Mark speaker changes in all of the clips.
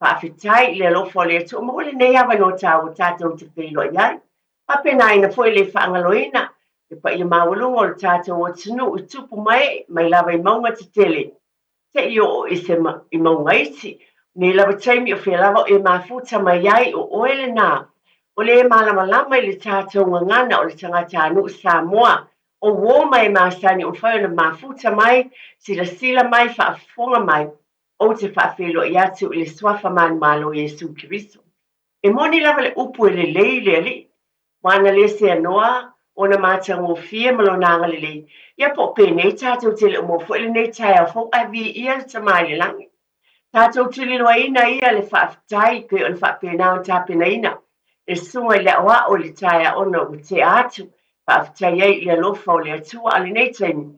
Speaker 1: Faafetai i le alofa o le Atua maua lenei avanoa taua tatou te feiloai ai. Faapenaina foi le faagaloina le paia maualuga o le tatou atunuu i tupu ma ee mai lava i mauga tetele seia oo ese i mauga iti. Nei lava taimi o fea lava o e mafuta mai ai, o oe lena o le malamalama i le tatou gagana o le tagatanuu Samoa, o uo ma e masani o mafai ona mafuta mai, silasila mai, faafofoga mai, ou te faafeiloai atu i le Suafa manumalo o Iesu Keriso. E moni lava le upu e lelei le Alii, ua ana le seanoa ona matagofie ma lona agalelei, ia po o penei tatou te le o maua foi lenei taeao fou ae viia le Tama i le lagi. Tatou tuliloaina ia le faafetai pei ona faapena ona tapenaina e Susuga i le Aoao i le taeao ona ua tea atu, faafetai ai i le alofa o le Atua a lenei taimi.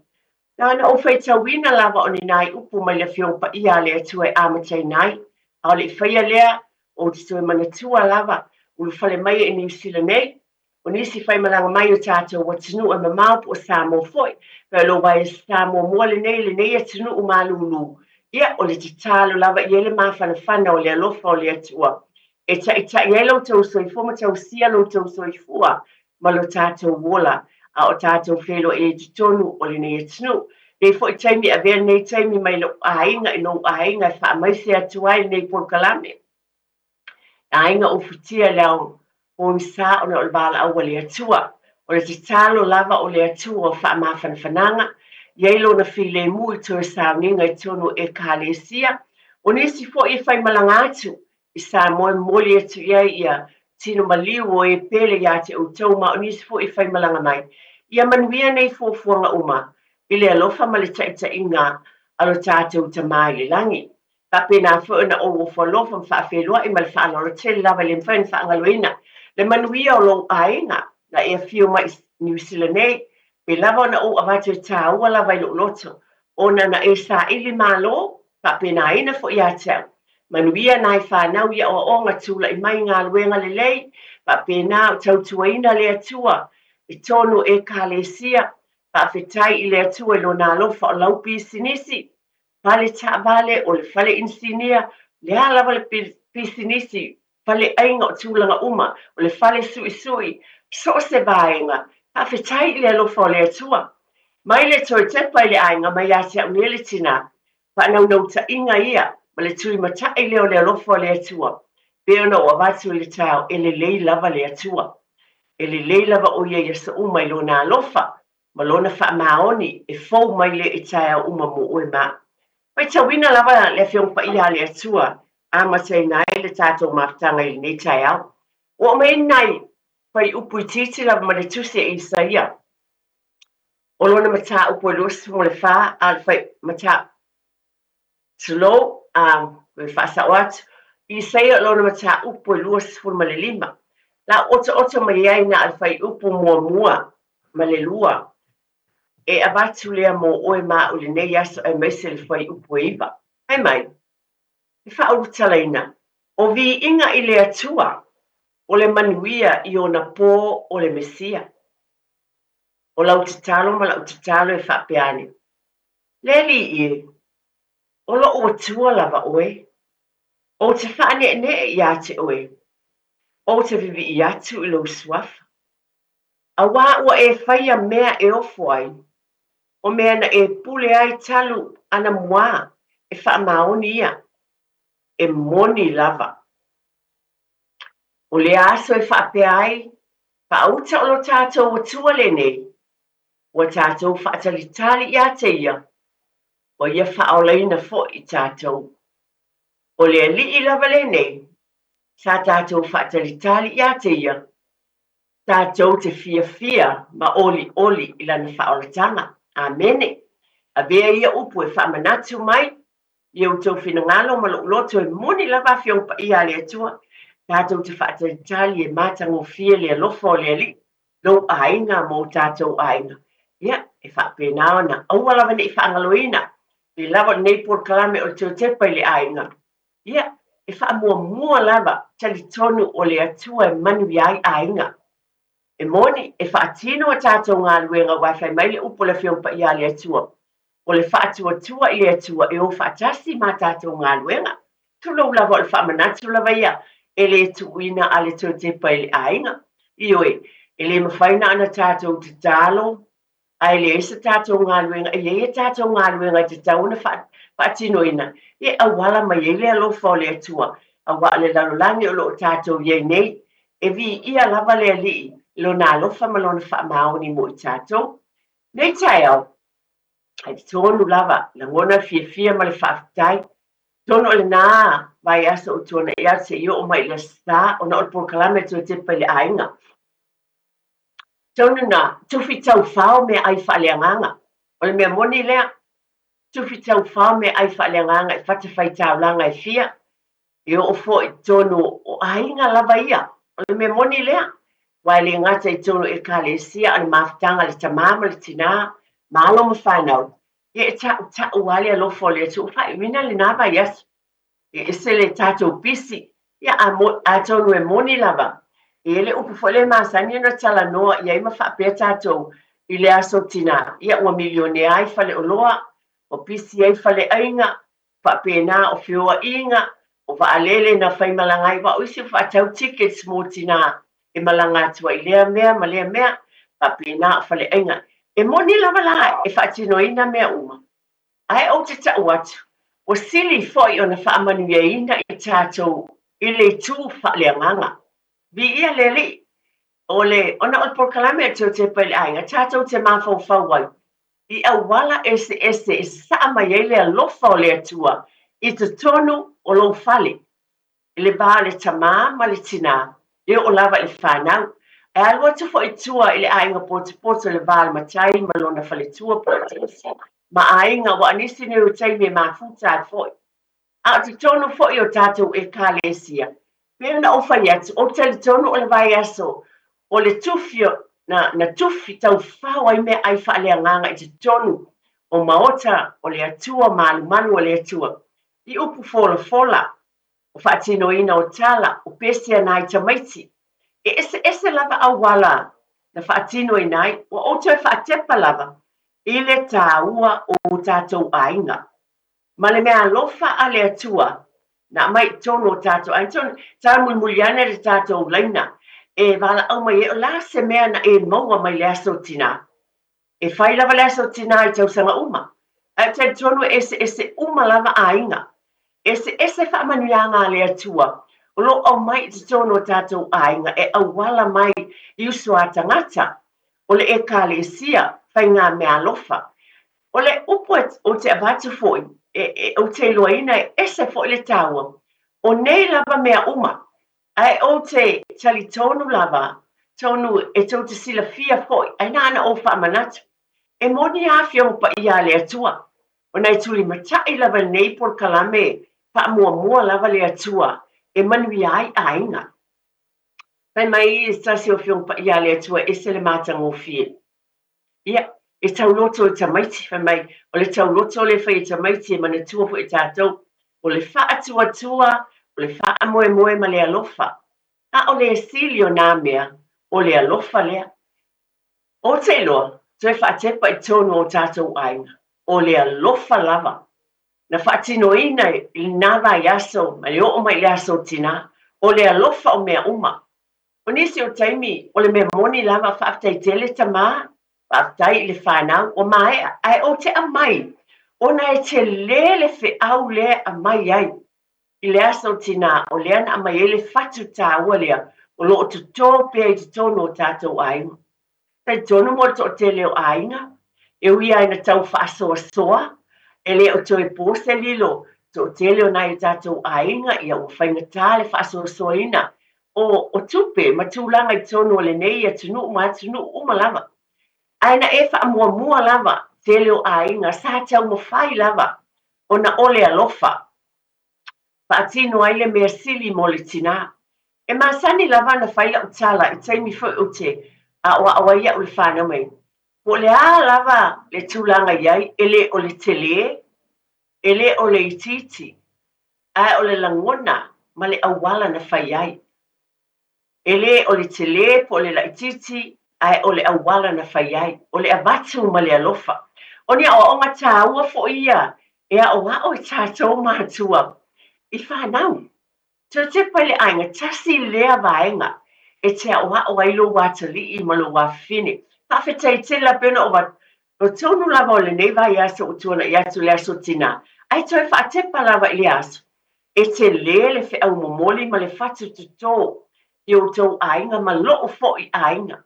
Speaker 1: Na ona ou faitauina lava o ni nai upu mai le Afioga Paia a le Atua e amataina ai, a o le i faia lea, ou te toe manatua lava, ulufale mai i Niu Sila nei, o nisi faimalaga mai o tatou atunuu e mamao po o Samoa foi, pe o lou vae Samoa mua lenei i lenei atunuu malūlū, ia, o le tatalo lava i ai le mafanafana o le alofa o le Atua e taitai ai lo outou soifua ma tausia lo outou soifua ma lo tatou ola, a o tatou feiloai ai i totonu o lenei atunuu. Lenei foi taimi, avea lenei taimi mai lou aiga i lou aiga e faamaise atu ai lenei polokalame. Aiga ufitia le ao pogisa ona o le valaau a le Atua. O le tatalo lava o le Atua o faamafanafanaga, i ai lona filemu i toe sauniga i totonu o Ekalesia. O nisi foi e faimalaga atu i Samoa e momoli atu i ai ia tino maliu o e pele iā te outou ma o nisi foi e faimalaga mai. Ia manuia nei fuafuaga uma i le alofa ma le taitaiga a lo tatou Tama i le lagi. Faapena foi ona ou ofo alofa ma faafeiloai ma le faaaloalo tele lava e le mafai ona faagaloina le manuia o lou aiga na e afio mai i Niu Sila nei. Pei lava ona ou avatu e tāua lava i lou loto ona na e saili malo Faapenaina foi ia te au. Manuia nai fanau i aoaoga tulai mai i galuega lelei, faapena o tautuaina le Atua i tonu o Ekalesia. Faafetai i le Atua i Lona alofa o lau pisinisi, fale taavale, o le fale inisinia, le a lava le pisinisi, fale aiga o tulaga uma, o le fale suisui, so o se vaega. Faafetai i le alofa o le Atua. Mai le toe tepa i le aiga mai ia te au nei le tinā. Faanaunautaiga ia ma le tulimata'i lea o le alofa o le Atua, pei ona ou avatu i le taeao, e lelei lava le Atua. E lelei lava ʻo ia i aso uma i Lona alofa ma Lona faamaoni e fou mai lea i taeao uma mo ʻoe ma aʻu. Faitauina lava le Afioga Paia a le Atua, amataina ai le tatou mafutaga i lenei taeao. Ua oo mai nai fuaiupu itiiti lava ma le tusi a Isaia. O lona mataupu e 24, a o le fai, mata, tulou, a, e faasao atu, Isaia o lona mataupu e 25. La otooto mai ai na o le fuaiupu muamua ma le lua e avatu lea mo ʻoe ma aʻu i lenei aso aemaise le fuaiupu e iva. Fai mai, e faaulutalaina, o viiga i le Atua, o le manuia i ona pō o le Mesia. O lau tatalo ma laʻu tatalo e faapea ane, Le Alii e, o loʻu Atua lava ʻoe, ou te faaneʻeneʻe iā te ʻoe, ou te vivii atu i lou suafa. Auā ua e faia mea e ofo ai, o mea na e pule ai talu anamuā e faamaoni ia, e moni lava. O lea aso e faapea ai, faauta o lo tatou Atua lenei, ua tatou faatalitali iā te ia, ua ia faaolaina foi i tatou. O le Alii lava lenei, sa tatou faatalitali iā te ia, tatou te fiafia ma olioli i lana faaolataga. Amene. Avea ia upu e faamanatu mai i outou finagalo ma lou loto e moni lava Afioga Paia a le Atua, tatou te faatalitali e matagofie le alofa o le Alii, lou aiga ma o tatou aiga. Ia, e faapena ona aua lava ne i faagaloina le lava o lenei polokalame o le toe tepa i le aiga. Ia, e faamuamua lava, talitonu o le Atua e manuia ai aiga. E moni, e faatino a tatou galuega aua e fai mai le upu a le Afioga Paia a le Atua, o le faatuatua i le Atua e o faatasi ma a tatou galuega. Tulou lava o le faamanatu lava ia e le tuuina a le toe tepa i le aiga. Ioe, e le mafai na ona tatou tatalo ae leai se tatou galuega, e i ai a tatou galuega e tatau ona faatinoina e auala mai ai le alofa o le Atua, aua o le lalolagi o lo o tatou i ai nei, e viia lava le Alii i Lona alofa ma Lona faamaoni mo i tatou. Nei taeao, e tonu lava, lagona le fiafia ma le faafetai. Tonu o lena vaiaso ua tuanai atu seia oo mai i le Aso Sa ona o le polokalame a Toe Tepa i le Aiga. Tonu na tufi taufao meaai faaleagaga. O le mea moni lea, tufi taufao meaai faaleagaga i fatafaitaulaga e fia, e oo foi i totonu o aiga lava ia. O le mea moni lea, aua e le gata i totonu o Ekalesia, a o le mafutaga a le tama ma le tina, ma alo ma fanau, ia e tautau lava le alofa o le Atua. Ua faaiuina lena vaiaso. E ese le tatou pisi, ia atonu e moni lava, e i ai le upu foi lea e masani ona talanoa i ai ma faapea tatou i le aso tina, ia ua milionea ai faleoloa, ua pisi ai faleaiga, faapena o feoaiga, o vaalele na faimalaga ai, aua o isi ua faatau tickets mo tina e malaga atu ai i lea mea ma lea mea, faapena o faleaiga. E moni lava la e faatinoina mea uma, Ae ou te tau atu, ua sili foi ona faamanuiaina i tatou i le itu faaleagaga. Viia le Alii! O le, ona o le polokalame a Tiotepa i le Aiga, tatou te mafaufau ai i auala eseese e sasaa mai ai le alofa o le Atua i totonu o lou fale. I le va o le tama ma le tinā, e oo lava i le fanau. Ae alu atu foi i tua i le aiga potopoto i le va o le matai ma lona faletua po o nisi ma aiga, aua o nisi nei o taimi e mafuta ai foi. A o totonu foi o tatou Ekalesia, pei ona ou fai atu, ou te talitonu o le vaiaso o le tufi na, na tufi taufao ai meaai faaleagaga i totonu o maota o le Atua, malumalu o le Atua, i upu folafola, o faatinoina o tala, o pese a nai tamaiti. E eseese lava auala na faatinoina ai, ua ou toe faatepa lava i le tāua o tatou aiga. Ma le mea alofa a le Atua na aumai i totonu o tatou aiga. Tonu, tala mulimuli ane le tatou laina e valaau mai ai, o le a se mea na e maua mai le aso tinā? E fai lava le aso tinā i tausaga uma, ae ou te talitonu e eseese uma lava aiga. Eseese faamanuiaga a le Atua o lo o aumai i totonu o tatou aiga e auala mai i uso a tagata, o le Ekalesia, faigameaalofa. O le upu ou te avatu foi, ou te iloaina e ese foi le taua o nei lava mea uma. Ae ou te talitonu lava, tonu e tou te silafia foi, ae na ona ou faamanatu, e moni a Afioga Paia a le Atua, ona e tulimatai lava i lenei polokalame faamuamua lava le Atua e manuia ai aiga. Fai mai se tasi o Afioga Paia a le Atua e ese le matagofie. Ia, e tauloto e tamaiti, fai mai, o le tauloto lea e fai e tamaiti e manatua foi e tatou, o le faatuatua, o le faamoemoe ma le alofa. A o le sili o nā mea, o le alofa lea. Ou te iloa, toe faatepa i totonu o tatou aiga, o le alofa lava na faatinoina i lena vaiaso ma le oo mai i le aso tinā, o le alofa o mea uma. O nisi o taimi, o le mea moni lava, faafetai tele tama, faafetai i le fanau, ua maea, ae ou te aumai ona e tele le feau lea e aumai ai i le aso tinā, o lea na aumai ai le fatu taua lea o lo o toto pea i totonu o tatou aiga. Talitonu mo le toatele o aiga, e ui lava ina tau faasoasoa, e le o toe po se lilo, toatele o nai o tatou aiga, ia ua faigata le faasoasoaina o, o tupe ma tulaga i totonu o lenei atunuu ma atunuu uma lava. Ae na e faamuamua lava tele o aiga sa taumafai lava ona o le alofa faatino ai le mea sili mo le tinā. E masani lava ona fai lau tala i taimi foi ou te aoao ai iaʻu i le fanau mai, po o le a lava le tulaga i ai, e le o le telē, e le o le itiiti, ae o le lagona ma le auala na fai ai. E le o le tele po o le laitiiti, ae o le auala na fai ai, o le avatu ma le alofa. O ni aoaoga taua foi ia e aoao i tatou matua i fanau. Toe tepa i le aiga, tasi lea vaega e te aʻoaʻo ai lou atalii ma lou afafine. Faafetai tele a pei ona ou avatu, o tonu lava o lenei vaiaso ua tuanai atu le Aso Tinā, ae toe faatepa lava i lea aso. E tele le feau momoli ma le fatu totō i outou aiga ma loʻu foi aiga.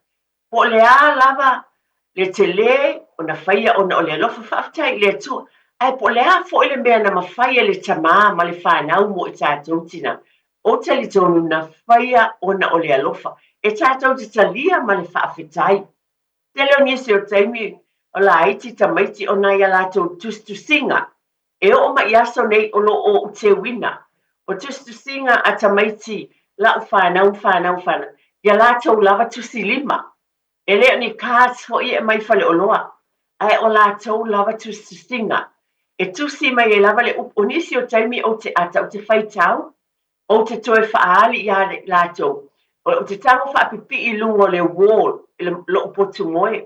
Speaker 1: Po o le a lava le tele ona faia ona o le alofa, faafetai i le Atua. Ae po o le a foi le mea na mafai e le tamā ma le fanau mo i tatou tinā, ou te talitonu na faia ona o le alofa. E tatou te talia ma le faafetai. Tele o nisi o taimi o laiti tamaiti ona i a latou tusitusiga e oo mai i aso nei o lo o ou teuina. O tusitusiga a tamaiti lau fanau fanau fanau, ia latou lava tusi lima. E le o ni cards foi e aumai faleoloa, ae o latou lava tusitusiga. E tusi mai ai lava le upu, o nisi o taimi ou te ata ou te faitau, Ou te toe faaali iā latou, ou te tago faapipii i luga o le wall i loʻu potu moe.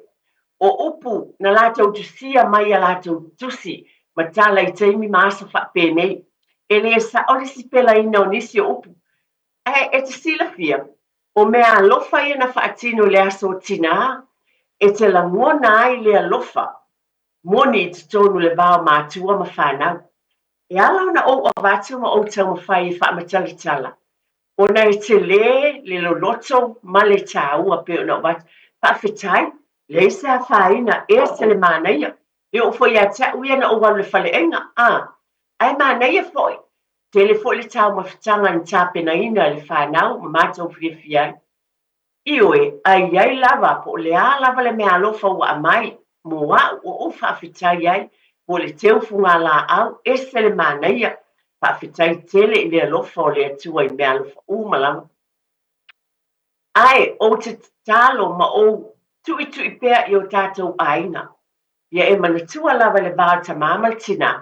Speaker 1: O upu na latou tusia mai ia latou tusi ma tala i taimi ma aso faapenei. E le sao le sipelaina o nisi o upu. Ae e te silafia, o mea alofa ia na faatino i le aso o tinā, e te lagona ai le alofa moni i totonu le va o matua ma fanau. E ala ona ou avatu ma ou taumafai e faamatalatala, ona e tele le loloto ma le taua pei ona ou avatu. Faafetai, leai se afaina, ese le manaia. E oo foi ia te au ia na ou alu i le faleaiga, a, ae manaia foi, tele foi le taumafataga na tapenaina e le fanau ma matou fiafia ai. Ioe, a i ai lava, po o le a lava le meaalofa ua aumai mo au o ou faafetai ai, po o le teu fugalaau, ese le manaia, faafetai tele i le alofa o le Atua i meaalofa uma lava. Ae ou te tatalo ma ou tuitui pea i o tatou aiga, ia e manatua lava le va o le tamā ma le tinā,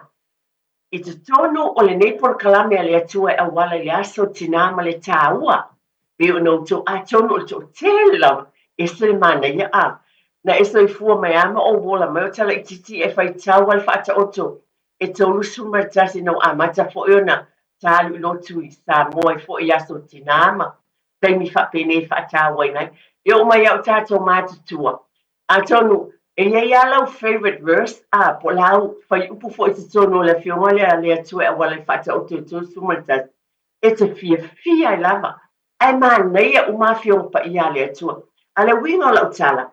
Speaker 1: I totonu o lenei polokalame a le Atua e auala i le aso tinā ma le tāua, pei ona outou atonu o le toatele lava, ese le manaia a na e soifua mai a ma ou ola mai o tala itiiti e faitau a le faataoto e 31 na ua amata foi ona ta alu i lotu i Samoa ai foi i aso tinā ma taimi faapenei e faatauaina ai. E oo mai ia o tatou matutua, Atonu, e i ai lava lau favourite verse, a, po o lau fuaiupu foi i totonu o le Afioga lea a le Atua e auala i le Faataoto e 31, e te fiafia ai lava, ae manaia uma Afioga Paia a le Atua. A o le uiga o lau tala,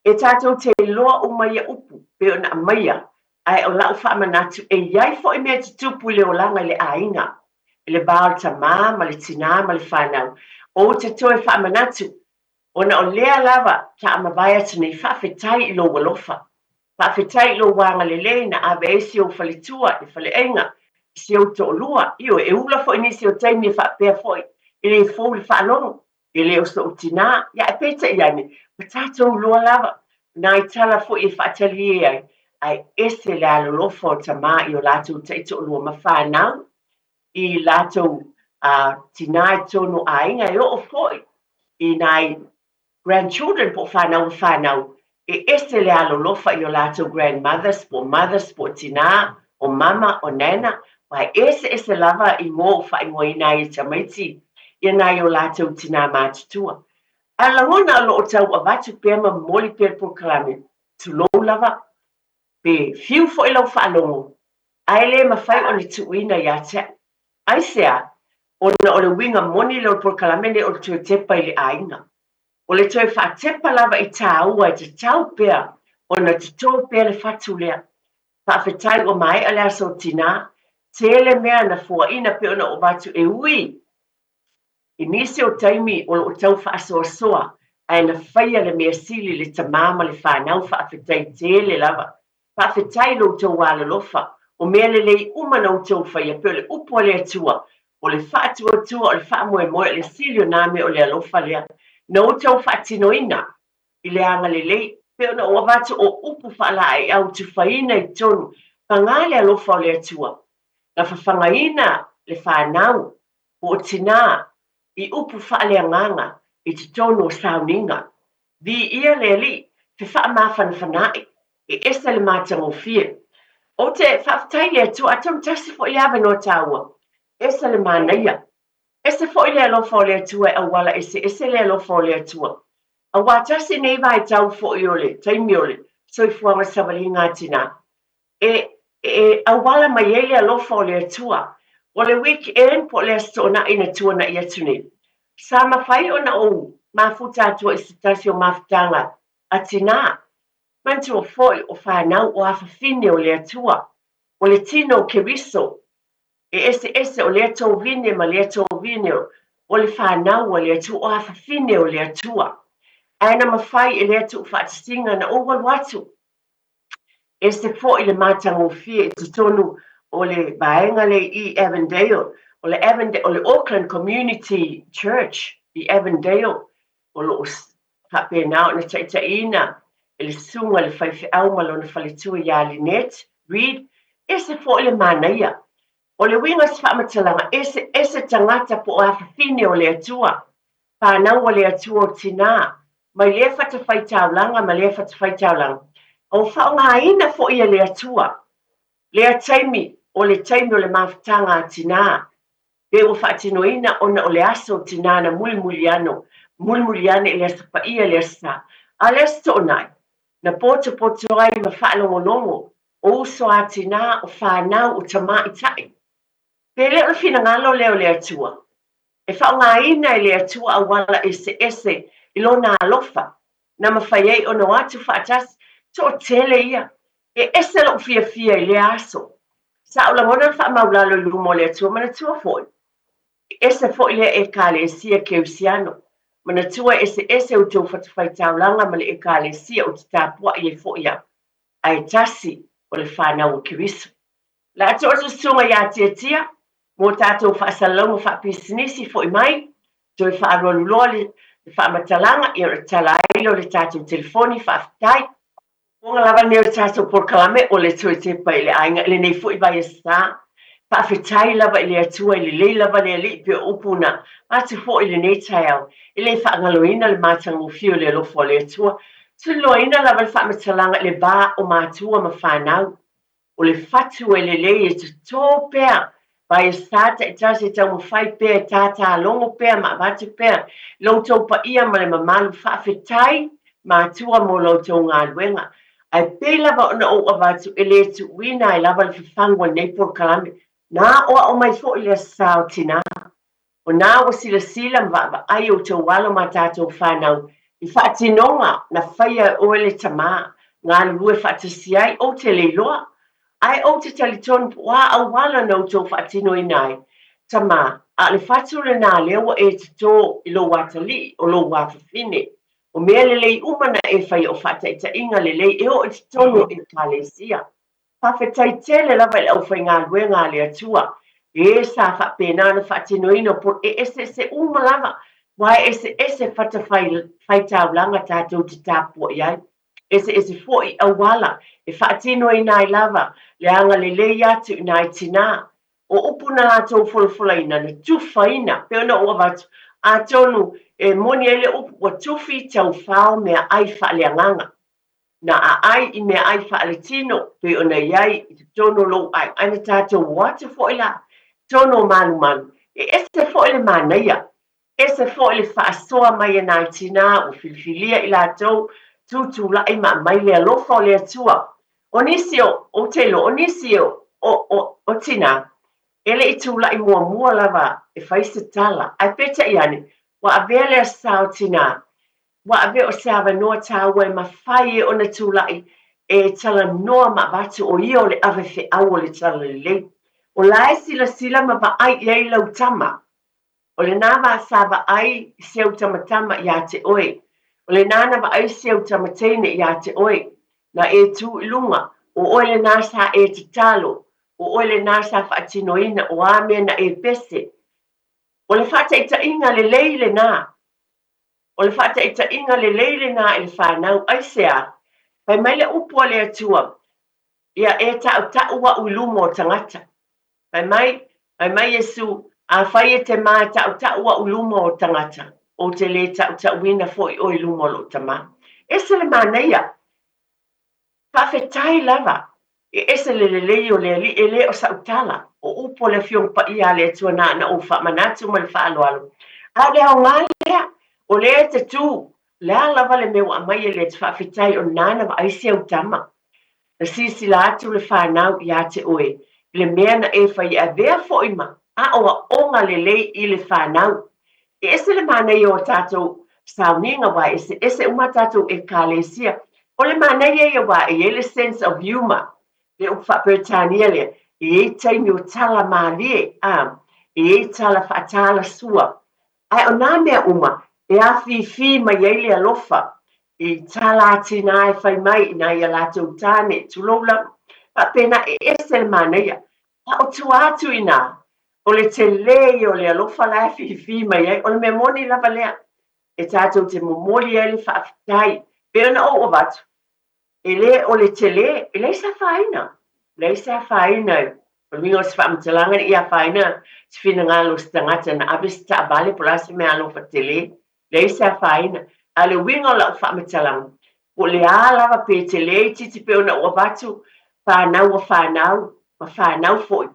Speaker 1: e tatou te iloa uma ia upu pei ona aumaia, ae o lau faamanatu, e i ai foi mea e tutupu i le olaga i le aiga, i le va o le tamā ma le tinā ma le fanau. Ou te toe faamanatu, Ona o lea lava ta mavae atu nei, faafetai i lou alofa. Faafetai i lou agalelei na ave ai si ou faletua i le faleaiga, i si ou toalua. Ioe, e ula foi nisi o taimi e faapea foi, e le fou le faalogo, e le o soʻu tinā. Ia, ae peitai ane, ua tatou iloa lava, nai tala foi e faatalie ai, ae ese le alolofa o tamā i o latou taitoalua ma fanau i latou tinā i totonu o aiga, e oo foi i nai grandchildren po o fanau a fanau, e ese le alolofa i o latou grandmothers po o mothers po o tinā, o mama, o nana, aua e eseese lava igoa ua faaigoaina ai e tamaiti ia nai o latou tinā matutua. A lagona o lo o tau avatu pea ma momoli pea le polokalame, tulou lava, pe fiu foi lau faalogo, ae le mafai ona tuuina ia te au. Aisea? Ona o le uiga moni lea o le polokalame lenei o le toe tepa i le aiga. O le toe faatepa lava i tāua e tatau pea ona toto pea le fatu lea. Faafetai ua maea le aso o tinā, tele mea na fuaina pei ona ou avatu e ui i nisi o taimi o lo o tau faasoasoa ae na faia le mea sili le tamā ma le fanau faafetai tele lava. Faafetai lo outou alolofa, o mea lelei uma na outou faia, pei o le upu a le Atua, o le faatuatua, o le faamoemoe, o le sili o nā mea o le alofa lea na outou faatinoina i le agalelei, pei ona ou avatu o upu faalaeiau tufaina i totonu, paga le alofa o le Atua, na fafagaina le fanau po o tinā i upu faaleagaga i totonu o sauniga. Viia le Alii, fefaamafanafanaai, e ese le matagofie. Ou te faafetai i le Atua, atonu tasi foi le avanoa taua Ese le manaia. Ese foi le alofa o le Atua e auala eseese le alofa o le Atua. Auā tasi nei vaitau foi o le taimi o le soifuaga savaliga a tinā, e, e auala mai ai le alofa o le Atua. O le week end po o le Aso Toonai na tuanai atu nei, sa mafai ona ou mafuta atu ai i se tasi o mafutaga a tinā. Manatua foi o fanau o afafine o le Atua, o le tino o Keriso, e eseese o lea tovine ma lea tovine o le fanau a le Atua, o afafine o le Atua. Ae na mafai e lea tuufaatasiga na ou alu atu. Ese foi le matagofie i totonu o le vaega lea i Avondale, o le Avondale, o le Auckland Community Church i Avondale, o lo o faapena ona taitaiina e le susuga i le faifeau ma lona faletua ia Lynette Reid. Ese foi le manaia. O le uiga o se faamatalaga, eseese tagata po o afafine o le Atua, fanau a le Atua o tinā, mai lea fatafaitaulaga ma lea fatafaitaulaga, a ua faaaogaina foi e le Atua lea taimi o le taimi o le mafutaga a tinā, pe ua faatinoina ona o le aso o tinā na mulimuli ano, mulimuli ane i le Aso Paia i le Aso Sa, a o le Aso Toonai, na potopoto ai ma faalogologo o uso a tinā, o fanau, o tamaitai. Pe le o le finagalo lea o le Atua, e faaaogaina e le Atua auala eseese i Lona alofa, na mafai ai ona o atu faatasi, toatele ia. E ese lou fiafia i lea aso. Sa ou lagona le faamaulalo i luma o le Atua, manatua foi, e ese foi lea Ekalesia Kerisiano. Manatua e eseese outou fatafaitaulaga ma le Ekalesia ou te tapuai ai foi au, ae tasi o le fanau a Keriso. Le a tuu atu susuga ia Tiatia mo tatou faasalalauga faapisinisi foi mai, toe faalualuloa le faamatalaga ia ona tatala ai lea o le tatou telefoni. Faafetai. Fuafuaga lava lenei o le tatou polokalame o le toe tepa i le aiga i lenei foi vaiaso. Faafetai lava i le Atua e lelei lava le Alii pei o upu na avatu foi i lenei taeao. E le faagaloina le matagofie o le alofa o le Atua. Tuliloaina lava le faamatalaga i le va o matua ma fanau. O le fatu e lelei e totō pea, vaiasa taitasi e taumafai pea e tātālogo pea ma avatu pea i lo outou paia ma le mamalu. Faafetai matua mo la outou galuega. Ae pei lava ona ou avatu e le tuuina ai lava le fafagu o lenei polokalame. Na aoao mai foi le Aso Sa o Tinā. O na ua silasila ma vaavaai outou alo ma tatou fanau i faatinoga na faia e oe le tama, galulue faatasi ai, ou te le iloa. Ae ou te talitonu po o a auala na outou faatinoina ai, tama, a o le fatu lena lea ua e totō i lou atalii o lou afafine. O mea lelei uma na e faia o faataitaiga lelei e oo i totonu o Ekalesia. Faafetai tele lava i le aufaigaluega a le Atua, e sa faapena ona faatinoina o polo e eseese uma lava, aua e eseese fatafaitaulaga tatou te tapuai ai. Eseese foi auala e faatinoina ai lava le agalelei atu i nai tinā. O upu na latou folafolaina, na tufaina, pei ona ou avatu, atonu e moni ai le upu, ua tufi taufao meaai faaleagaga. Na aai i meaai faaletino pei ona i ai i totonu o lou aiga, ae na tatou o atu foi la i totonu o malumalu, e ese foi le manaia, ese foi le faasoa mai e nai tinā ua filifilia i latou tutulai ma aumai le alofa o le Atua. O nisi o, ou te iloa, o nisi o, o, o, o tinā, e le i tulai muamua lava e fai se tala, ae peitai ane, ua avea le Aso Sa o Tinā Ua ave o se avanoa tāua e mafai ai ona tulai e talanoa ma avatu o ia o le ave feau o le Talalelei. O la e silasila ma vaai i ai lau tama. O lenā wā sa vaai i si au tamatama iā te oe. O lenā na vaai si au tama teine iā te oe. Na e tū i lunga, o oe lenā sa e tatalo, o oe lenā sa faatinoina, o a mea na e pese. O le faataitaiga lelei lenā. O le faataitaiga lelei lenā i le fanau, aisea? Fai mai le upu a le Atua, Ia e taʻutaʻu aʻu i luma o tagata. Fai mai, fai mai Iesu, Afai e te mā e taʻutaʻu aʻu i luma o tagata, ou te lē taʻutaʻuina foi oe i luma o loʻu Tamā. Ese le manaia! Faafetai lava, e ese le lelei o le Alii, e le o saʻu tala. O upu o le Afioga Paia a le Atua na ona ou faamanatu ma le faaaloalo. A o le aoga lea, o lea e te tu, o le a lava le mea ua aumai e le Atua, faafetai o lena na vaai si au tama. Na silasila atu le fanau ia te oe i le mea na e fai e avea foi ma aoaoga lelei i le fanau. E ese le manaia o tatou sauniga aua e eseese uma a tatou Ekalesia. O le manaia ia aua e i ai le sense of humour, le upu faa-Peretania lea, e i ai taimi o tala malie, a, e i ai tala faatalasua. Ae o nā mea uma e afifi mai ai le alofa i tala a tinā e fai mai i nai a latou tāne, tulou lava, faapena e ese le manaia. A o tua atu i nā, o le telē ia o le alofa la e afifi mai ai, o le mea moni lava lea e tatou te momoli ai le faafetai. Pei ona ou avatu, E le o le tele, e leai se afaina, leai se afaina. O le uiga o se faamatalaga ne i afaina se finagalo o se tagata na ave se taavale po o le a se meaalofa tele, leai se afaina. A o le uiga o lau faamatalaga, po o le a lava pe tele itiiti pei ona ou avatu, fanau a fanau ma fanau foi,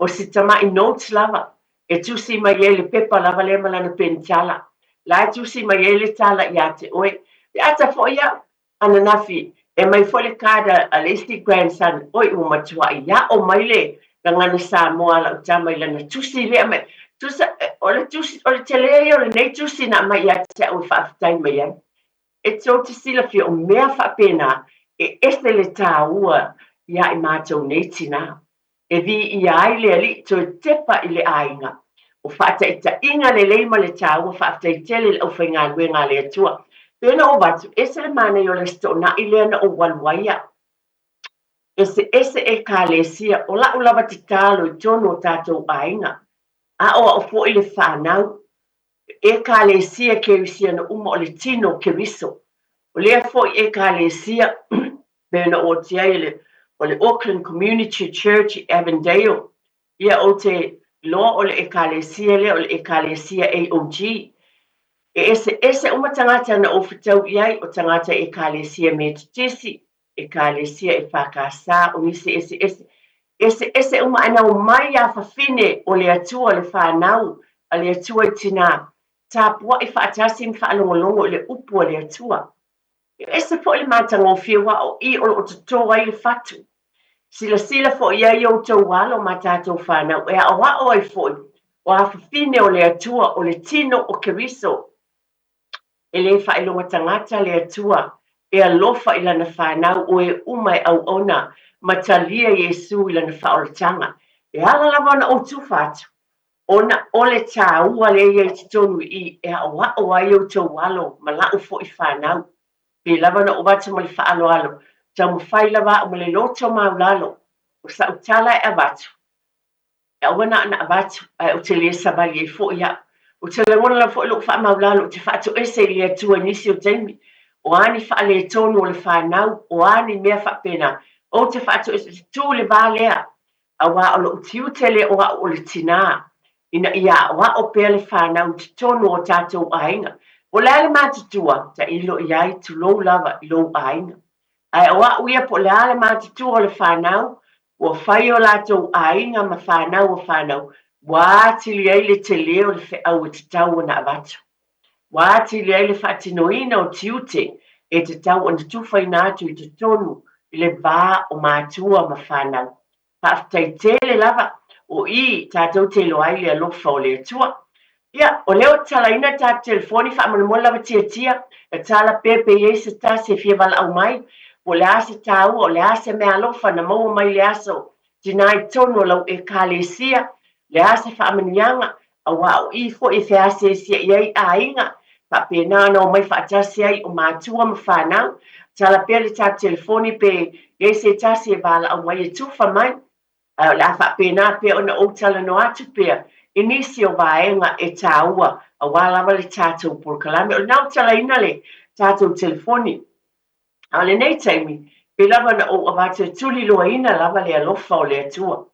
Speaker 1: o si tamai note lava e tusi mai ai le pepa lava lea ma lana penitala, la e tusi mai ai le tala ia te oe. Pe ata foi au, Ananafi, e aumai foi le card a le isi grandson, oi ua matuai aʻo mai le gagana Samoa a lau tama i lana tusi lea aumai. Tusa, o le tusi, o le tele ia o lenei tusi na aumai ia te au e faafetai mai ai. E tou te silafia, o mea faapena, e ese le taua ia i matou nei tinā. E viia ai le Alii toe tepa i le aiga. O faataitaiga lelei ma le taua faafetai tele i le aufaigaluega a le Atua. Pei ona ou avatu, ese le manaia o le Aso Toonai lea na ou alu ai au. Eseese Ekalesia, o la'u lava tatalo i totonu o tatou aiga, aʻoaʻo foi le fanau Ekalesia Kerisiano uma o le tino o Keriso. O lea foi Ekalesia pei ona ou oti ai le, o le Auckland Community Church i Avondale. Ia ou te iloa o le Ekalesia lea o le Ekalesia AOG. E eseese uma tagata na ou fetau i ai, o tagata Ekalesia Metotisi, Ekalesia EFKS, o nisi eseese. Eseese uma ae na omai a fafine o le Atua, le fanau a le Atua i tinā, tapuaʻi faatasi ma faalogologo i le upu a le Atua. E ese foi le matagofie aua o i o lo o totō ai le fatu. Silasila foi i ai outou alo ma tatou fanau e aʻoaʻo ai foi o a fafine o le Atua, o le tino o Keriso. E le faailoga tagata le Atua e alofa i lana fanau o e uma e auauna ma talia Iesu i lana faaolataga. E ala lava ona ou tufa atu, ona o le tāua lea ia i totonu i i e aʻoaʻo ai outou alo ma la'u foi fanau. Pei lava ona ou avatu ma le faaaloalo, taumafai lava a'u ma le loto maulalo, o sa'u tala e avatu, E aua na ona avatu, ae ou te le savali ai foi au. Ou te lagona lava foi lou faamaulalo ou te faatoese i le Atua i nisi o taimi. O a ni faaletonu o le fanau, o a ni mea faapena, ou te faatoese, ou te tu i le va lea, aua o lou tiute lea o au o le tinā, ina ia aʻoaʻo pea le fanau i totonu o tatou aiga. Po o le a le matutua, tailo i ai, tulou lava i lou aiga. Ae o au ia po o le a le matutua o le fanau, Ua fai o latou aiga ma fanau o fanau, ua atili ai le tele o le feau e tatau ona avatu. Ua atili ai le faatinoina o tiute e tatau ona tufaina atu i totonu i le va o matua ma fanau. Faafetai tele lava, o i tatou te iloa ai le alofa o le Atua. Ia, o lea ou te talaina le tatou telefoni, faamolemole lava tiatia, e tala pea pe i ai se tasi e fia valaau mai, po o le a se taua, o le a se meaalofa na maua mai i le aso tinā i totonu o lau Ekalesia, le a se faamanuiaga, aua o i foi e feasiasiaʻi ai aiga, faapena ona omai faatasi ai o matua ma fanau. Tala pea le tatou telefoni pe i ai se tasi e valaau mai e tufa mai. Ae o le a faapena pea ona ou talanoa atu pea i nisi o vaega e tāua aua lava le tatou polokalame. O lena ua talaina le tatou telefoni. A o lenei taimi, pei lava ona ou avatu e tuliloaina lava le alofa o le Atua.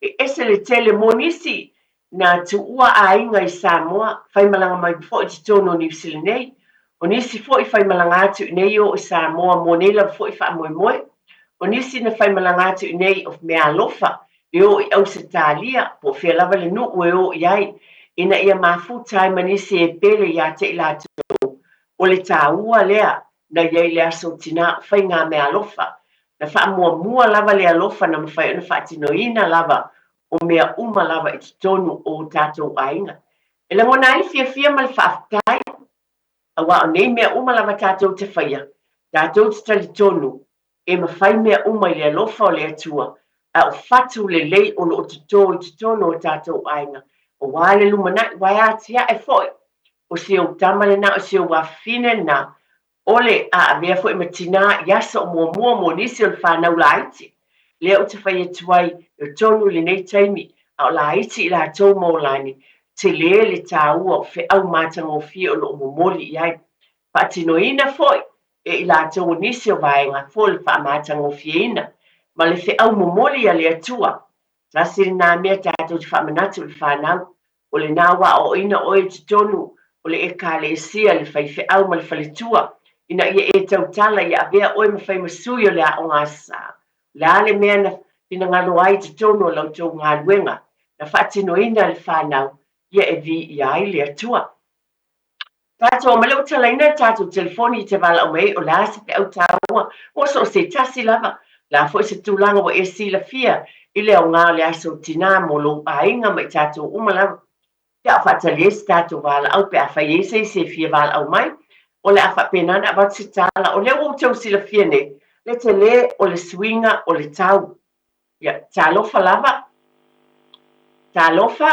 Speaker 1: E ese le tele mo nisi na tuua aiga i Samoa, faimalaga mai foi i totonu o Niu Sila nei. O nisi foi faimalaga atu i nei o i Samoa mo nei lava foi faamoemoe. O nisi na faimalaga atu i nei o meaalofa. e o i Ausetalia, po o fea lava le nuu e o i ai, ina ia mafuta ai ma nisi e pele ia te i latou, o le taua lea na i ai i le Aso Tinā o faigameaalofa. Na faamuamua lava le alofa na mafai ona faatinoina lava o mea uma lava i totonu o o tatou aiga. E lagona ai le fiafia ma le faafetai, aua o nei mea uma lava tatou te faia, tatou te talitonu e mafai mea uma i le alofa o le Atua, a o fatu lelei o lo o toto i totonu o tatou aiga, aua le lumanai, aua e atiae foi o si ou tama lena, o si ou afafine lena, o le a avea foi ma tinā i aso o muamua mo nisi o le fanau laiti. Lea ou te fai atu ai, e tonu i lenei taimi, a o laiti i latou ma olani, tele le taua o feau matagofie o lo o momoli i ai. Faatinoina foi e i latou o nisi o vaega fo le faamatagofieina ma le feau momoli a le Atua. Tasi lena mea tatou te faamanatu i le fanau, o lena ua aoaoina oe i totonu o le Ekalesia, le faifeau ma le faletua, ina ia e tautala ia avea oe ma fai ma sui o le Aoga Aso Sa. O le a le mea na finagalo ai i totonu o la outou galuega na faatinoina e le fanau, ia e viia ai le Atua. Tatou ma lea ua talaina le tatou telefoni i te valaau mai ai o le a se feau taua mo so o se tasi lava. O le a foi se tulaga ua e silafia i le aoga o le Aso Tinā mo lou aiga ma i tatou uma lava. Ia a faatali ai se tatou valaau pe afai e i ai se isi e fia valaau mai, o le a faapena ona avatu se tala. O lea ua outou silafia nei le tele o le suiga o le tau. Ia, talofa lava. Talofa.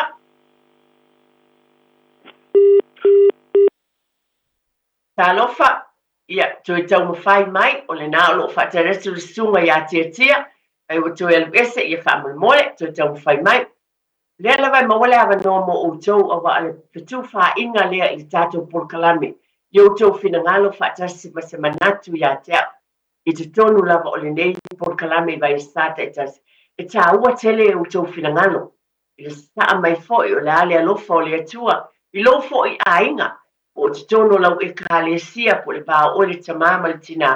Speaker 1: Talofa. Ia, toe taumafai mai, o lena o lo o faatali atu le susuga ia Tiatia, ai ua toe alu ese, ia faamolemole, toe taumafai mai. Lea lava e maua le avanoa mo outou, aua o le fetufaaiga lea i le tatou polokalame, i outou finagalo faatasi ma se manatu ia te au. I totonu lava o lenei polokalame i Vaisā taitasi, e taua tele outou finagalo i le sasaa mai foi o le a le alofa o le Atua i lou foi aiga, po o totonu o lau Ekalesia, po o le va o oe le tamā ma le tinā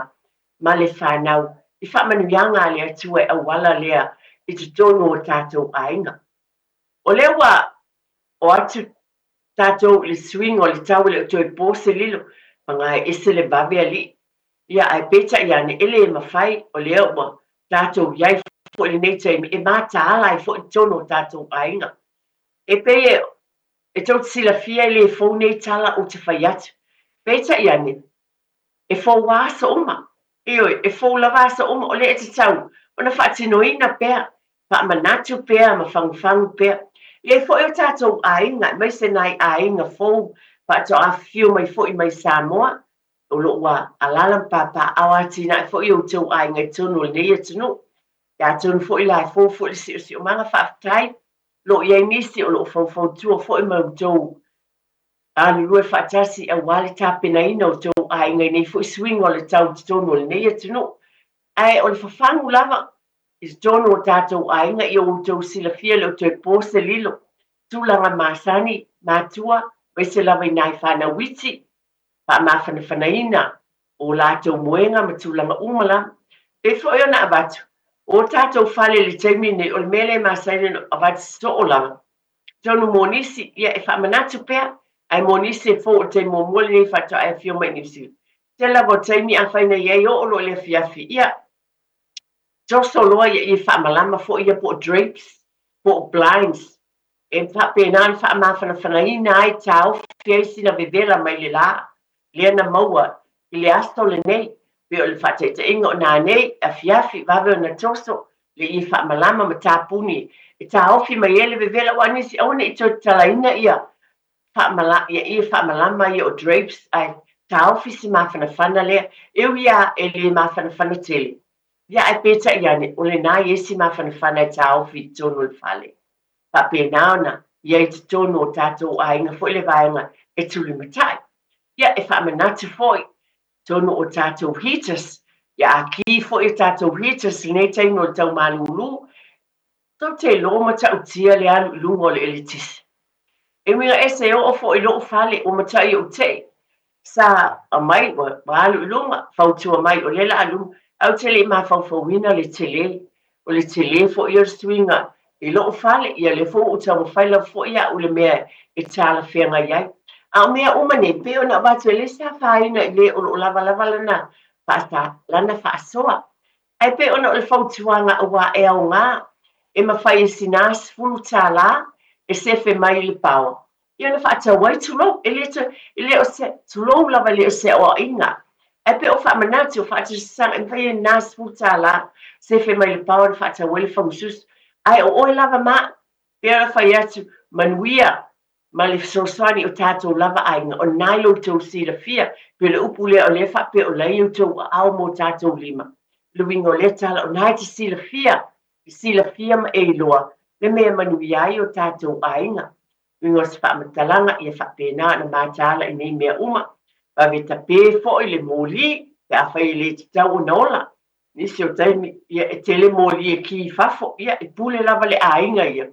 Speaker 1: ma le fanau, i faamanuiaga a le Atua e auala lea i totonu o tatou aiga. O lea ua o atu tatou i le suiga o le tau e le o toe po se lilo, paga e ese le vave alii. Ia, ae peitai ane, e le mafai, o lea ua tatou i ai foi i lenei taimi e mataala ai foi totonu o tatou aiga. E pei e, e tou te silafia e le fou nei tala ou te fai atu. Peitai ane, e fou lava aso uma. Ioe, e fou lava aso uma, o lea e tatau ona faatinoina pea, faamanatu pea ma fagufagu pea. E i ai foi o tatou aiga, aemaise nai aiga fou faatoa afifio mai foi mai Samoa, o lo o ua alaala ma papaaao atinae foi o outou aiga i totonu o lenei atunuu. Ia atonu foi la e fou foi le siosiomaga, faafetai. O lo o i ai nisi o lo o faufautua foi ma outou galulue faatasi aua le tapenaina o outou aiga i nei foi suiga o le tau i totonu o lenei atunuu. Ae o le fafagu lava i totonu o tatou aiga ia outou silafia le o toe po se lilo, tulaga masani, matua, aemaise lava i nai fanau iti, faamafanafanaina o latou moega ma tulaga uma lava. Pei foi ona avatu, o tatou fale i le taimi lenei, o le mea lea e masani ona avatu soo lava. Atonu mo nisi, ia e faamanatu pea, ae mo nisi e fou o le taimi muamua lenei faatoa e afio mai i Niu Sila. Tele lava o taimi afai na i ai oo loa i le afiafi, ia, toso loa ia ie faamalama foi ia po o drapes, po o blinds, E faapena ona faamafanafanaina ai taofi ai sina vevela mai le lā lea na maua i le aso lenei, pei o le faataitaiga o nanei, afiafi, vave ona toso le ie faamalama ma tapuni e taofi mai ai le vevela, aua nisi aua ne i toe tatalaina ia faamala, ia ie faamalama ia o drapes ae taofi si mafanafana lea, e ui lava e le mafanafana tele, ia ae peitai ane o lena i ai si mafanafana e taofi i totonu o le fale. Faapena ona i ai i totonu o tatou aiga foi le vaega e tulimatai. Ia, e faamanatu foi i totonu o tatou heaters, ia a ki foi o tatou heaters i lenei taimi o le tau malūlū, tou te iloa matautia le alu i luga o le eletise. E uiga ese e oo foi i lou fale ua matai ou tei, sa aumai ua alu i luga, fautua mai o lea la a luga, ae ou te le i mafaufauina le tele. O le tele foi ia o le suiga I lou fale, ia lea foi ua ou taumafai lava foi au i le mea e talafeagai ai. A o mea uma nei, pei ona avatu e le se afaina i le o lo o lavalava lana, lana faasoa. Ae pei ona o le fautuaga aua e aoga, e mafai e sina $10 e sefe mai i le paoa, ia ona faatau ai, tulou, e le toe, e le o se, tulou lava, e le o se aoaiga. Ae pei o faamanatu, o faatusatusaga, e mafai e na $10 sefe mai le paoa ona faatau ai le fagasusu. Ae o oe lava ma au, pei ona fai atu, manuia ma le fesoasoani o tatou lava aiga, o lena i lo outou silafia, pei o le upu lea o lea faapea o la e i outou aao ma o tatou lima. O le uiga o lea tala, o lena e te silafia, e silafia ma e iloa le mea e manuia ai o tatou aiga. Uiga o se faamatalaga, ia faapena ona mataala i nei mea uma. Vave tape foi le moli pe afai e le tatau ona ola. Nisi o taimi, ia e tele moli e ki i fafo, ia e pule lava le aiga ia.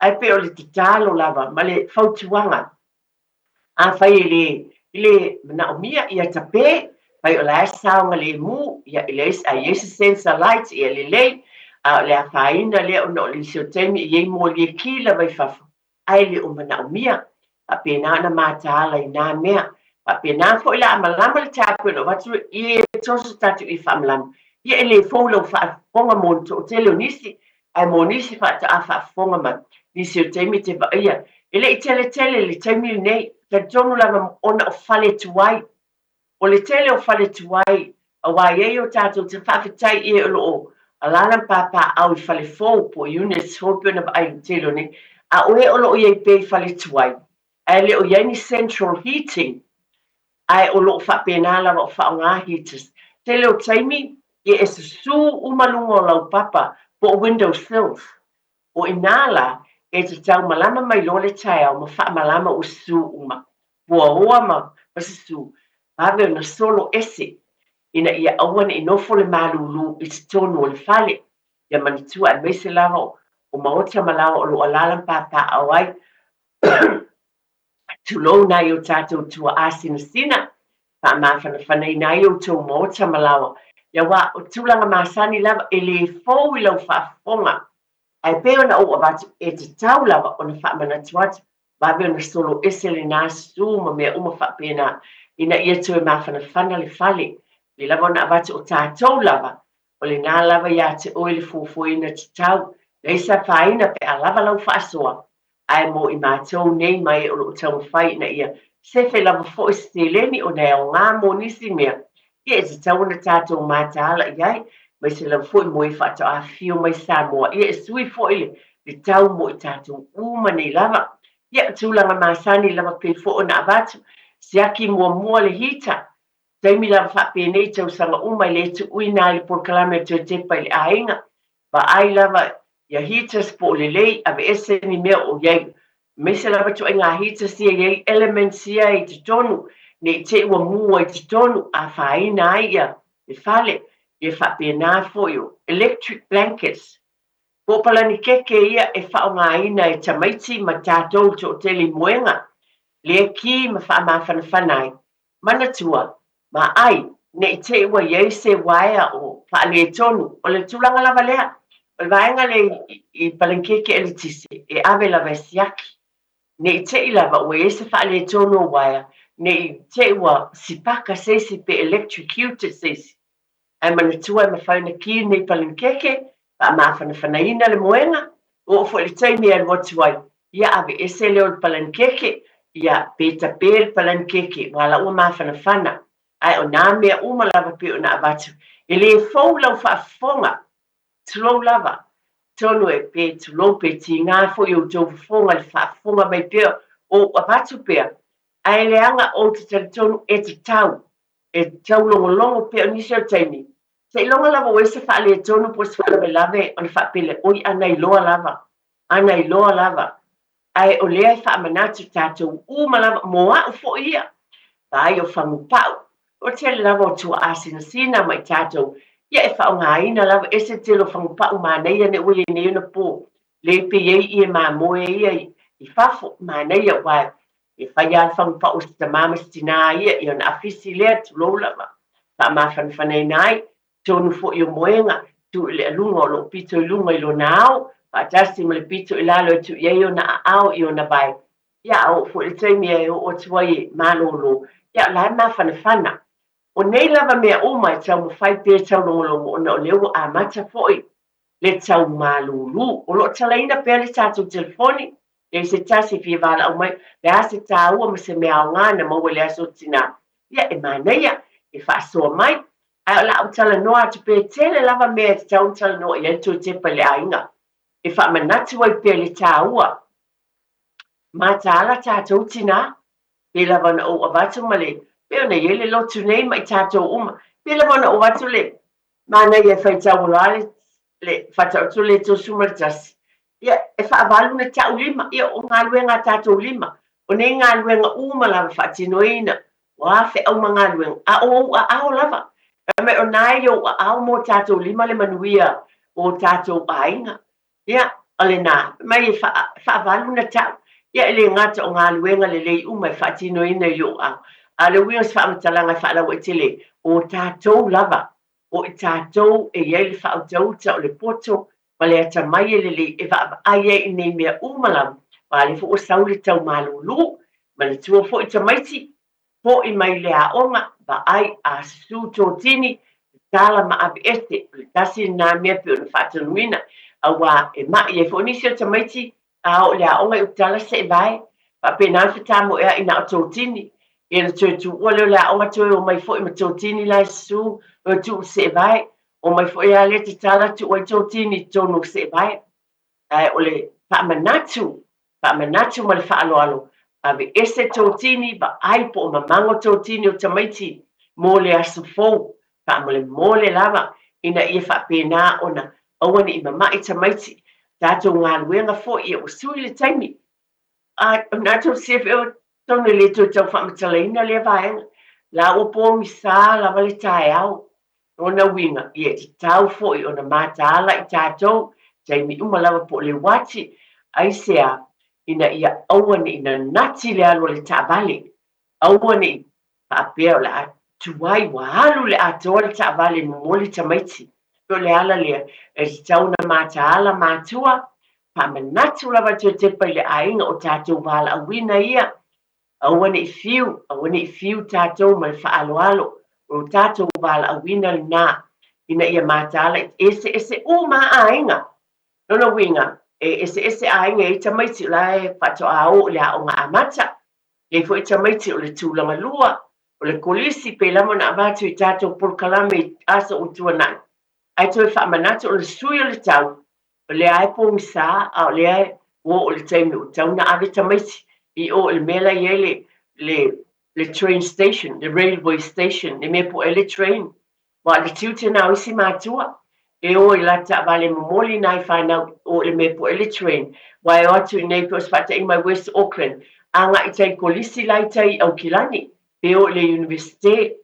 Speaker 1: Ae pei o le tatalo lava ma le fautuaga, afai e le i le manaomia, ia tape, fai o la e saogalemu, ia e leai, a i ai se sensor light, ia lelei, a o le afaina lea ona o le isi o taimi e i ai moli e ki lava i fafo, ae le o manaomia. Faapena ona mataala i nā mea. Faapena foi la a malama le tapu e ona avatu ie e toso tatou ie faamalama, ia e le fou lau faafofoga mo le toatele o nisi, ae mo nisi faatoa faafofoga mai. Nisi o taimi e te vaaia, e le i teletele le taimi lenei, talitonu lava ona o fale tuai. O le tele o fale tuai, aua e i ai o tatou te faafetai ie o lo o alaala ma papaaao i fale fou po o units fou pei ona vaai i le tele o nei, a o e o lo o i ai pea i fale tuai, ae le o i ai ni central heating, ae o lo o faapena lava o faaaoga heaters. Tele o taimi, ia e susū uma luga o lau papa po o window sills. O i nā la, e tatau malama mai loa le taeao ma faamalama ua susū uma, puaoa ma susū, vave ona solo ese, ina ia aua ne i nofo le malūlū i totonu o le fale. Ia manatua aemaise lava o maota ma laoa o lo o alaala ma papaaao ai, tulou nai o tatou tuaa sinasina, faamafanafanaina ai outou maota ma laoa, aua o tulaga masani lava e le fou i lau faafofoga. Ae pei ona ou avatu, e tatau lava ona faamanatu atu, vave ona solo ese lena susū ma mea uma faapena, ina ia toe mafanafana le fale. Pei lava ona avatu o tatou lava, o lena lava ia te oe le fuafuaina tatau, leai se afaina pe a lava lau faasoa, ae mo i matou nei ma e o lo o taumafai ina ia sefe lava foi se seleni ona e aoga mo nisi mea, ia e tatau ona tatou mataala i ai, aemaise lava foi mo e faatoa afifio mai Samoa, ia e sui foi le, le tau mo i tatou uma nei lava. Ia, tulaga masani lava pei foi ona avatu, siaki muamua le hita, taimi lava faapenei tausaga uma e le tuuina ai le polokalame toe tepa i le aiga, vaai lava ia heaters po o lelei, aveese ni mea o i ai, aemaise lava ituaiga heaters ia e i ai elements ia i totonu, ne i te i ua mu ai i totonu, afaina ai ia le fale, ia faapena foi o electric blankets, po o palanikeke ia e faaaogaina e tamaiti ma tatou toatele i moega, lea ki ma faamafanafana ai. Manatua, ma ai, ne i te i ua i ai se uaea o faaletonu, o le tulaga lava lea, o le vaega lea i palanikeke eletise, e ave lava e siaki. Ne i te i lava ua i ai se faaletonu o uaea, ne i te i ua sipaka se isi pe electrocuted se isi. Ae manatua e mafai ona ki lenei palanikeke, faamafanafanaina le moega, oo foi i le taimi e alu atu ai, ia aveese lea o le palanikeke, ia pe tape le palanikeke, aua la ua mafanafana. Ae o nā mea uma lava pei ona avatu, e le fou lau faafofoga, tulou lava, atonu e pe tulou pe tigā foi outou fofoga i le faafofoga mai pea o ou avatu pea, ae leaga ou te talitonu e tatau e taulogologo pea o nisi o taimi, seiloga lava ua i ai se faaletonu po o se faalavelave ona faapea oi a na iloa lava, a na iloa lava. Ae o lea e faamanatu tatou uma lava, mo au foi ia, vaai o fagupau, o tele lava o tuaa sinasina ma i tatou, ia e faaaogaina lava, ese le tele o fagupau manaia nei ua i ai nei ona po, lea pe i ai ie mamoe ia i fafo, manaia aua E fai lava le fagupau o se tamā ma se tinā ia, ia ona afisi lea, tulou lava, faamafanafanaina ai, tonu foi o moega, tu i le aluga o loo pito i luga i lona ao, faatasi ma le pito i lalo e tuu i ai ona aao i ona vae. Ia, a oo foi i le taimi e oo atu ai e malolo, ia o la e mafanafana. O nei lava mea uma e taumafai pea e taulogologo ona o lea ua amata foi le tau malulu. O lo o talaina pea le tatou telefoni, e se tasi e fia valaau mai, le a se taua ma se mea aoga na maua i le aso tinā, ia e manaia, e faasoa mai. Ae o le a ou talanoa atu pea, e tele lava mea e tatau ona talanoa i ai le toe tepa i le aiga, e faamanatu ai pea le taua. Mataala tatou tinā, pei lava ona ou avatu ma le, pei ona i ai le lotu nei ma i tatou uma, pei lava ona ou avatu le manaia e faitau loa le, le Faataoto le 31, ia, e faavalu na ta'u lima, ia, o galuega a tatou lima, o nei galuega uma lava faatinoina, o a feau ma galuega, a o ou aao lava. Fai mai o na e i ou aao mo tatou lima le manuia o tatou aiga. Ia, o lena, fai mai e faavalu na ta'u, ia e le gata o galuega lelei uma e faatinoina i ou aao, a o le uiga o se faamatalaga e faalauaitele, o tatou lava, o i tatou e i ai le faautauta o le poto ma le atamai e lelei e vaavaai ai i nei mea uma lava, aua o lea foi ua sau le tau malulu, manatua foi tamaiti, foi mai le aoga, vaai, a susu totini, tatala ma aveese, o le tasi lena mea pei ona faatonuina, aua e ma'i ai foi nisi o tamaiti, a oo i le aoga i utala seevae, faapena ona fetamoea'i na o totini, ia ona toe tuua lea o le aoga toe omai foi ma totini la e susu, toe tuu i le seevae, omai foi lava lea tatala tuu ai totini i totonu o le seevae. Ae o le faamanatu, faamanatu ma le faaaloalo, aveese totini, vaai po o mamago totini o tamaiti mo le aso fou, faamolemole lava ina ia faapena ona aua ne i mama'i tamaiti. Tatou galuega foi, ia ua sui le taimi. A o lena tou CFO atonu e le toe tau faamatalaina lea vaega. La ua pogisa lava le taeao. Lona uiga, ia e tatau foi ona mataala i tatou taimi uma lava po o le uati, aisea, ina ia aua ne i nanati le alu a le taavale, aua ne i faapea o le a tuai ua alu le atoa le taavale e momoli tamaiti. Pei o le ala lea e tatau ona mataala matua, faamanatu lava toe tepa i le aiga o tatou valaauina ia, aua ne i fiu, aua ne i fiu tatou ma le faaaloalo, o lo tatou valaauina lena ina ia mataala i eseese uma lava aiga. Lona uiga, e eseese aiga e i ai tamaiti o la e faatoa o i le aoga amata, E i ai foi tamaiti o le tulaga lua, o le kolisi, pei lava ona avatu i tatou polokalame i aso ua tuanai. Ae toe faamanatu o le sui o le tau, o lea e pogisa, a o lea ua oo i le taimi ua tatau ona ave tamaiti i o i le mea la e i ai le, le, le train station, le railway station, le mea e poe ai le train. Aua o le tiute na o isi matua, e o i la taavale momoli nai fanau o i le mea poe le train, aua e o atu i inei pei o se faataʻiga mai West Auckland, agai i tai kolisi la i tai i Aukilani, pe o i le Universite.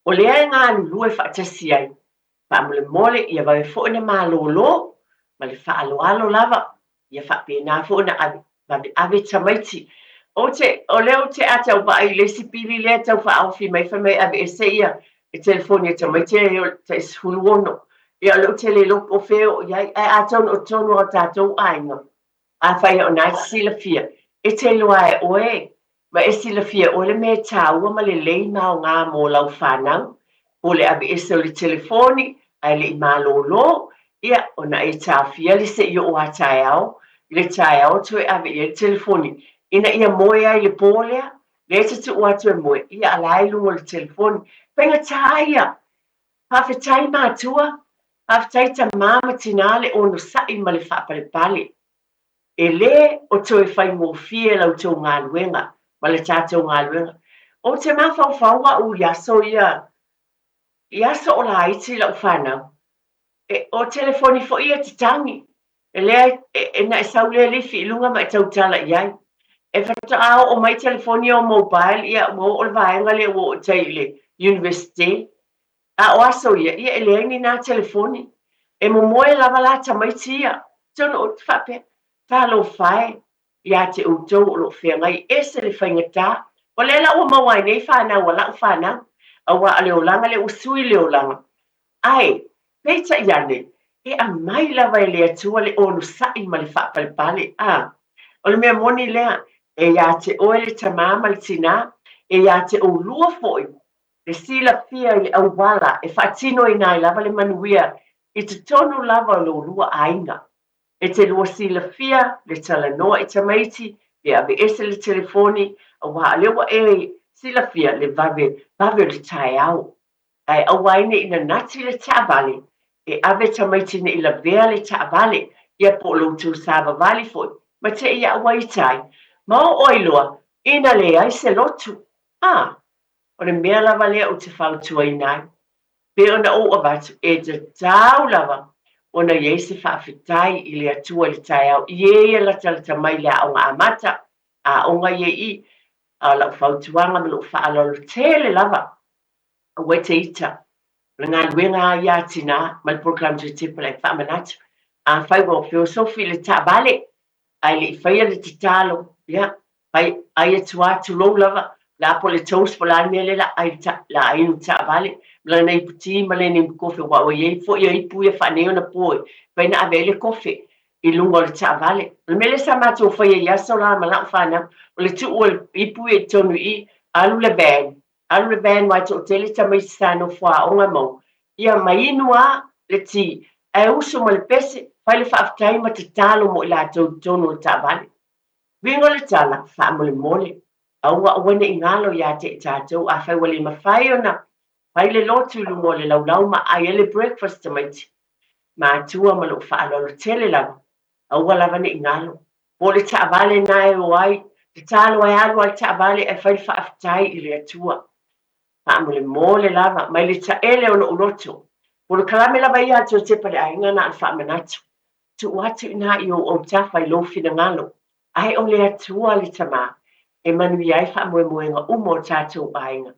Speaker 1: O lea e galulue faatasi ai, faamolemole ia vave foi ona malolo ma le faaaloalo lava ia faapena foi ona ave, vave ave tamaiti. Ou te, o lea ou te ata vaai i le isi pili lea e tau faaofi mai fai mai aveese ia e telefoni a tamaiti e tai 16. Ia o lea ou te le iloa po o fea e oo i ai, ae atonu o totonu lava o tatou aiga, Afai o na e silafia, e te iloa e oe, ma e silafia e oe le mea e taua ma lelei ma aoga mo lau fanau, po o le aveese o le telefoni ae le i malolo, ia, ona e taofia le se i oo a taeao, i le taeao toe ave i ai le telefoni, ina ia moe ai i le pō lea, lea e te tuu atu e moe, ia a la e i luga o le telefoni. Faigata ia! Faafetai matua, faafetai tamā ma tinā le onosai ma le faapalepale. E le o toe faigofie la outou galuega ma le tatou galuega. Ou te mafaufau au i aso ia, i aso o laiti lau fanau, e, o telefoni foi ia tatagi, e lea e, na e sau lea lifi i luga ma e tautala i ai. E faatoa oo mai telefoni ia o mobile, ia ua oo le vaega lea ua oo i tai i le universite. A o aso ia, ia e leai ni nā telefoni. E momoe lava la tamaiti ia. Atonu ou te faapea, talofa e ia te outou o lo o feagai, ese le faigata. O lea la ua maua ai nei fanau a lau fanau, aua o le olaga lea ua sui le olaga. Ae, peitai ane, E aumai lava e le Atua le onosai ma le faapalepale. A O le mea moni lea, e ia te oe le tamā ma le tinā, e ia te oulua foi le silafia i le auala e faatinoina ai lava le manuia i totonu lava o lo oulua aiga. E te lua silafia le talanoa i tamaiti, pe aveese le telefoni, aua o lea ua e silafia le vave vave o le taeao. Ae aua ai ne i nanati le taavale, e ave tamaiti ne i lavea le taavale, ia po o lo outou savavali foi, ma te i a ua ita ai, ma oo ai loa ina leai se lotu. A, o le mea lava lea ou te fautuaina ai, pei ona ou avatu, e tatau lava ona i ai se faafetai i le Atua i le taeao i e ia latalata mai i le aoga amata, aoga ia i i. A o lau fautuaga ma lou faaaloalo tele lava, aua e te ita. O le galuega lava ia a tinā ma le polokalame Toetepa e faamanatu. Afai ua feosofi i le taavale ae le i faia le tatalo, ia, fai, ai atu lava, tulou lava, la po o le toast po o le a le mea lea la ai la ai i le taavale, ma lana ipu ti ma lana ipu kofe, aua ua i ai foi ia ipu ia faaneionapo e mafai ona ave ai le kofe i luga o le taavale. O le mea lea sa matou faia i aso la ma lau fanau, o le tuu o le ipu ia i totonu i i, alu le van, alu le van aua e toatele tamaiti sa nofo aoga ma ia ma inu lava le ti, ae usu ma le pese, fai le faafetai ma tatalo mo i latou i totonu o le taavale. Uiga o le tala, faamolemole, aua aua ne i galo ia te i tatou, afai ua le mafai ona fai le lotu i luga o le laulau ma aai ai le breakfast tamaiti, matua ma lou faaaloalo tele lava, aua lava ne i galo. Po o le taavale na e o ai, tatalo ae alu lava le taavale ae fai le faafetai i le Atua. Faamolemole lava, mai le taele o lou loto. Polokalame lava ia a Josepa le aiga na o le faamanatu. Tuu atu i ina i ou autafa i lou finagalo, ae o le Atua le Tama e manuia ai faamoemoega uma o tatou aiga.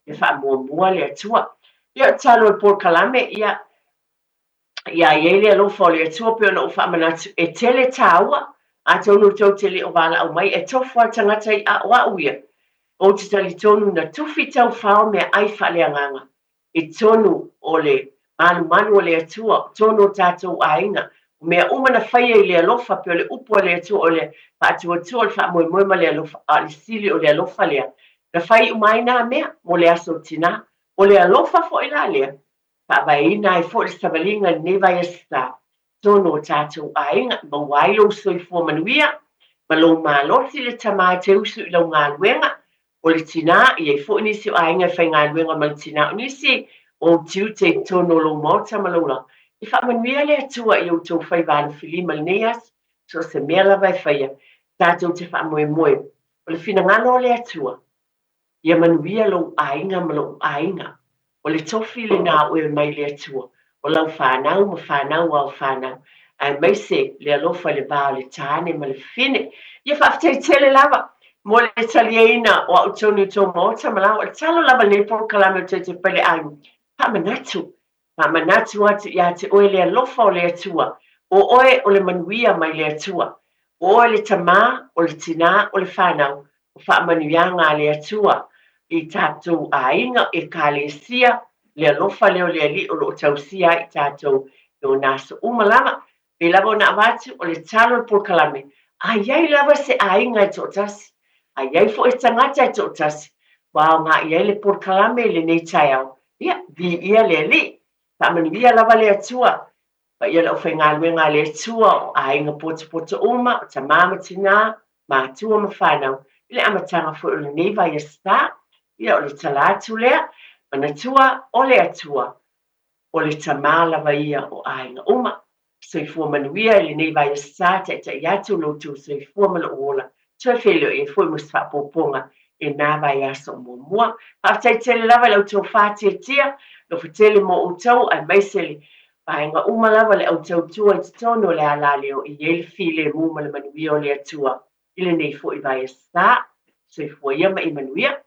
Speaker 1: E faamuamua le Atua. Ia, o le tatalo o le polokalame, ia, ia i ai le alofa o le Atua pei ona ou faamanatu, e tele tāua, atonu tou te le o valaau mai, e tofu lava le tagata i a o au ia, ou te talitonu na tufi taufao meaai faaleagaga i totonu o le malumalu o le Atua, o totonu o tatou aiga, o mea uma na faia i le alofa, pei o le upu a le Atua, o le faatuatua, o le faamoemoe ma le alofa, a o le sili o le alofa lea, na fai uma ai nā mea mo le aso o tinā. O le alofa foi la lea, faavaeina ai foi le savaliga i lenei vaiaso sa, totonu o tatou aiga, maua ai lou soifua manuia ma lou malosi le tama e te usu i lau galuega, o le tinā, e i ai foi nisi o aiga e faigaluega ma le tinā, o nisi o ou tiute i totonu o lou maota ma lou laga. E faamanuia le Atua i outou faiva alofilima i lenei aso, so o se mea lava e faia, tatou te faamoemoe, o le finagalo o le Atua, Ia manuia lou aiga ma lou aiga. O le tofi lena o oe mai le Atua, o lau fanau ma fanau a o fanau, aemaise le alofa i le va o le tāne ma le fafine. Ia faafetai tele lava mo le taliaina o au tonu i tou maota ma laua. O le tatalo lava i lenei polokalame o Toetei Paleaiga, faamanatu Faamanatu atu ia te oe le alofa o le Atua, o oe o le manuia mai le Atua. O oe le tamā, o le tinā, o le fanau, o faamanuiaga a le Atua i tatou aiga, Ekalesia, le alofa lea o le Alii o lo o tausia ai i tatou i ona aso uma lava. Pei lava ona avatu, o le tatalo o le polokalame, a i ai lava se aiga e toatasi, a i ai foi se tagata e toatasi, ua aoga i ai le polokalame i lenei taeao, Ia, viia le Alii. Faamanuia lava le Atua. Paia le aufaigaluega a le Atua, o aiga potopoto uma, o tamā ma tinā, matua ma fanau, i le amataga foi o lenei vaiaso sa. Ia, o le tala atu lea, manatua, o le Atua, o le Tamā lava ia o aiga uma. Soifua manuia i lenei vaiaso sa, taitai atu lo outou soifua ma lou ola. Toe feiloai ai foi mo se faaopoopoga i na vaiaso muamua. Faafetai tele lava i la outou faatiatia, alofa tele mo outou aemaise le vaega uma lava le au tautua i totonu o le alaleo e i ai le filemu ma le manuia o le Atua i lenei foi vaiaso sa. Soifua ia ma ia manuia.